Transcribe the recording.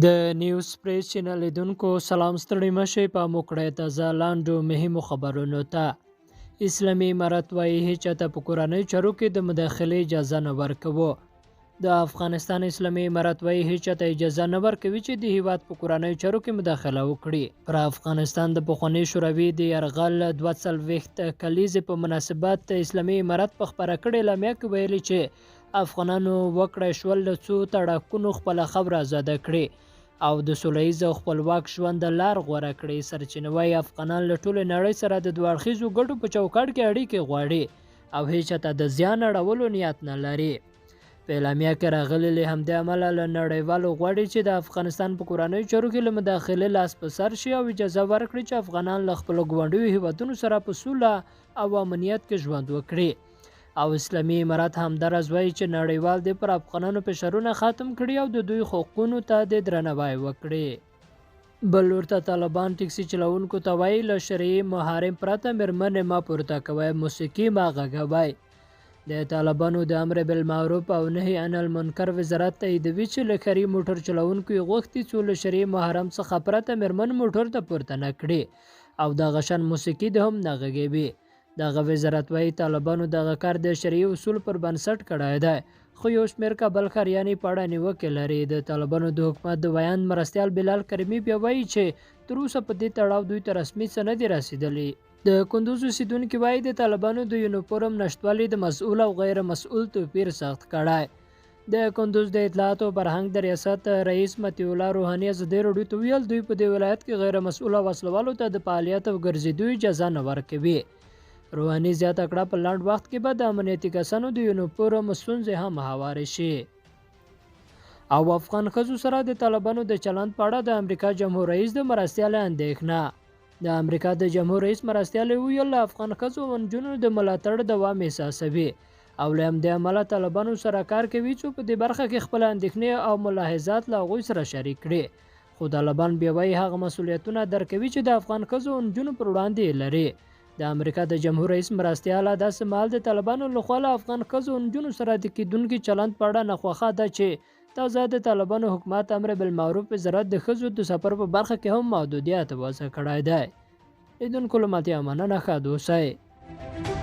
د نیوز پریس چینل لیدونکو سلام، ستړي مه شئ. پام وکړئ تازه لاندو مهمو خبرونو ته. اسلامي امارت وایي هیچا ته په کورنیو چارو کې د مداخلې اجازه نه ورکوو. د افغانستان اسلامي امارت وایي هیچا ته اجازه نه ورکوي چې د هیواد په کورنیو چارو کې مداخله وکړي. پر افغانستان د پخواني شوروي د یرغل 42 کلیزې په مناسبت اسلامي امارت په خپره کړې اعلامیه کې ویلي چې افغانانو وکړای شول له څو تړاکونو خپله خاوره ازاده کړي او د سوله ییز او خپلواک ژوند لار غوره کړي. سرچینه وایي افغانان له ټولې نړۍ سره د دوه اړخیزو ګټو په چوکاټ کې اړیکې غواړي او هیچا ته د زیان اړولو نیت نه لري. په اعلامیه کې راغلي، له همدې امله له نړیوالو غواړي چې د افغانستان په کورنیو چارو کې له مداخلې لاس په سر شي او اجازه ورکړي چې افغانان له خپلو ګاونډیو هیوادونو سره په سوله او امنیت کې ژوند وکړي. او اسلامي امارت همداراز وایي چې نړیوال دې پر افغانانو فشارونه ختم کړي او د دوی حقونو ته دې درناوی وکړي. بل لور ته طالبان ټکسي چلوونکو ته وایي له شرعي محارم پرته مېرمنې مه پورته کوئ، موسیقي مه غږوئ. د طالبانو د امر بالمعروف او نهی عن المنکر وزارت تاییدوي چې له ښاري موټر چلوونکو یې غوښتي څو له شرعي محرم څخه پرته مېرمن موټر ته پورته نه کړي او دغه شان موسیقي دې هم نه غږوي. دغه وزارت وایي طالبانو دغه کار د شرعي اصولو پر بنسټ کړی دی، خو یو شمېر کابل ښاریان یې په اړه نیوکې لري. د طالبانو د حکومت د ویاند مرستیال بلال کریمي بیا وایي چې تر اوسه په دې تړاو دوی ته رسمي څه نه دي رسېدلي. د کندوز اوسېدونکي وایي د طالبانو د یونیفورم نشتوالي د مسؤل او غیر مسؤل توپیر سخت کړی. د کندوز د اطلاعاتو او فرهنګ د ریاست رئیس مطیع الله روحاني ازادي راډیو ته وویل، دوی په دې ولایت کې غیر مسؤله وسلهوالو ته د فعالیت او ګرځېدو اجازه نه ورکوي. روحاني زیاته کړه، په لنډ وخت کې به د امنیتي کسانو د یونیفورم ستونزې هم هوارې شي. او افغان ښځو سره د طالبانو د چلند په اړه د امریکا جمهور رئیس د مرستیالې اندېښنه. د امریکا د جمهور رئیس مرستیالې وویل، له افغان ښځو او نجونو د ملاتړ دوام احساسوي او له همدې امله طالبانو سره کار کوي څو په دې برخه کې خپله اندېښنې او ملاحظات له هغوی سره شریک کړي. خو طالبان بیا وایي هغه مسولیتونه درکوي چې د افغان ښځو او نجونو پر وړاندې یې لري. د امریکا د جمهور رئیس مرستیاله داسې مهال د طالبانو لخوا له افغان ښځو او نجونو سره د کېدونکي چلند په اړه ناخوښه ده چې تازه د طالبانو حکومت امر بالمعروف وزارت د ښځو د سفر په برخه کې هم محدودیت وضع کړی دی. لیدونکو له ملتیا مننه، ښاد اوسئ.